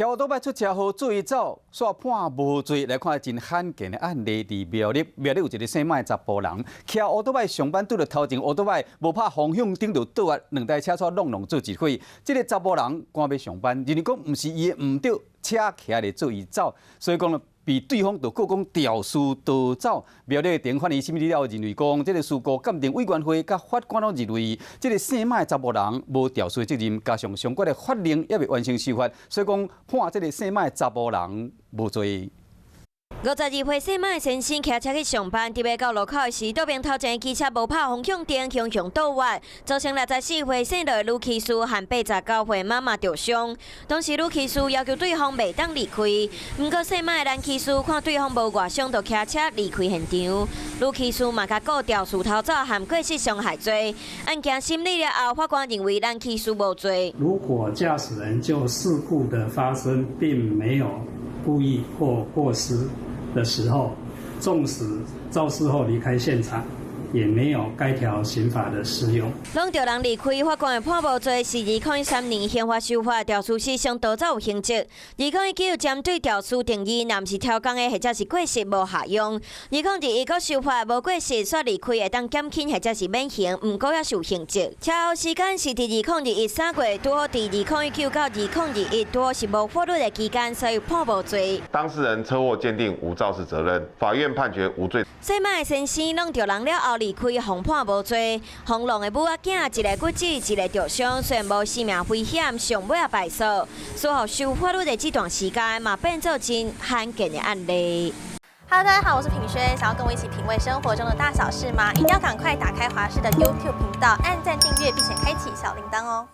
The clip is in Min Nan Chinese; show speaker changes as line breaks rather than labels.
騎歐多擺出車禍，注意走，煞判無罪。來看真罕見的案例，佇苗栗，苗栗有一个姓馬的查埔人，騎歐多擺上班拄著頭前歐多擺無拍方向燈就倒彎，兩台車煞攏攏做一伙。這个查埔人趕欲上班，認為講毋是伊的毋對，車騎咧做伊走，所以講呢，被對方就告講肇事逃走。苗栗地法院審理了後，認為講這个事故鑑定委員會佮法官攏認為，這个姓馬的查埔人無肇事責任，加上相關的法令猶未完成修法，所以講判這个姓馬的查埔人無罪。
52歲姓馬的先生騎車去上班，佇欲到路口的時，倒邊頭前機車無拍方向燈，強強倒彎，造成64歲姓廖的女騎士和89歲媽媽著傷。當時女騎士要求對方袂當離開，毋過姓馬的男騎士看對方無外傷，就騎車離開現場。女騎士嘛共告肇事逃走和過失傷害罪。案件審理了後，法官認為男騎士無罪。
如果駕駛人就事故的發生並沒有故意或過失的時候，縱使肇事後離開現場，也沒有該條刑法的適用。
攏著人離開，法官判無罪，是2013年刑法修法，肇事時傷逃走有刑責。2019針對肇事定義，若毋是超工的或者是過失無效用。2021閣修法，無過失煞離開會當減輕或者是免刑，毋過猶受刑責。車禍時間是佇2021 3月，拄好佇2019到2021，拄好是無法律的期間，所以判無罪。
當事人車禍鑑定無肇事責任，法院判決無罪。
姓馬的先生挵著人了後離開，予判無罪。轟撞的母仔囝一个骨折，一个著傷，雖然無生命危險，上尾仔敗訴。事後修法律的這段時間，嘛變做真罕見的案例。
Hello，大家好，我是品軒，想要跟我一起品味生活中的大小事嗎？一定要趕快打開華視的 YouTube 頻道，按讚訂閱，並且開啟小鈴鐺哦。